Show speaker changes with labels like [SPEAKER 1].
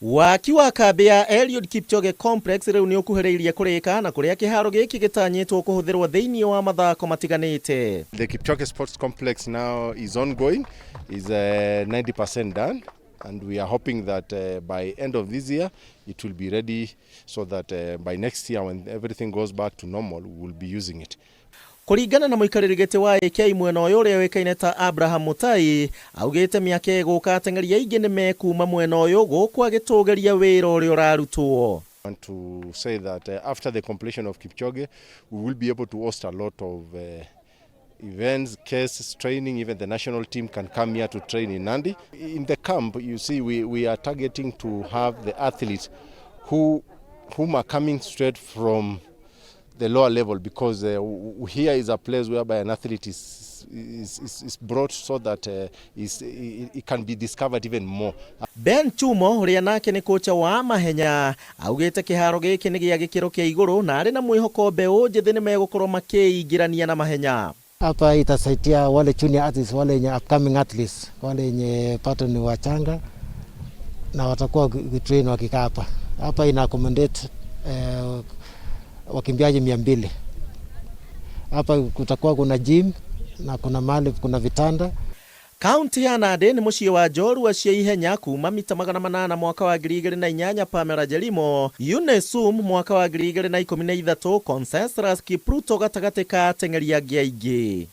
[SPEAKER 1] Waki wa kambĩ ya Eliud Kipchoge Complex rĩu nĩ ũkuhĩrĩirie kũrĩka na kũrĩa kĩharo gĩkĩ gĩtanyĩtwo kũhũthĩrwo thĩinĩ wa mathako matiganĩte.
[SPEAKER 2] The Kipchoge Sports Complex now is ongoing, is 90% done, and we are hoping that by end of this year it will be ready so that by next year, when everything goes back to normal, we will be using it.
[SPEAKER 1] Kũringana na mũikarĩri gĩtĩ wa AK mwena ũyũ ũrĩa ũĩkaine ta Abraham Mutai, augĩte mĩaka ĩgũka ateng'eri aingĩ nĩ mekuma mwena ũyũ gũkũ agĩtũgĩria wĩra ũrĩa ũrarutwo.
[SPEAKER 2] I want to say that after the completion of Kipchoge, we will be able to host a lot of events, cases, training. Even the national team can come here to train in Nandi. In the camp, you see, we are targeting to have the athletes whom are coming straight from the lower level, because here is a place whereby an athlete is brought so that it can be discovered even more.
[SPEAKER 1] Ben Chumo, ũrĩa nake nĩ kocha wa mahenya, augĩte kĩharo gĩkĩ nĩ gĩa gĩkĩro kĩa igũrũ na arĩ na mwĩhoko mbeũ njĩthĩ nĩ megũkorwo makĩingĩrania na mahenya.
[SPEAKER 3] Hapa itasaidia wale junior athletes, wale wenye upcoming athletes, wale wenye bado ni wachanga na watakuwa train wakikaa hapa. Hapa ina accommodate wakimbiaji 200. Hapa kutakuwa kuna gym na kuna mahali kuna vitanda.
[SPEAKER 1] Kaunti ya Nandi nĩ mũciĩ wa njorua cia ihenya kuma mita 800 mwaka wa 2008 Pamela Jelimo, Eunice Sum mwaka wa 2013, Conseslus Kipruto gatagatĩ ka ateng'eri angĩ aingĩ.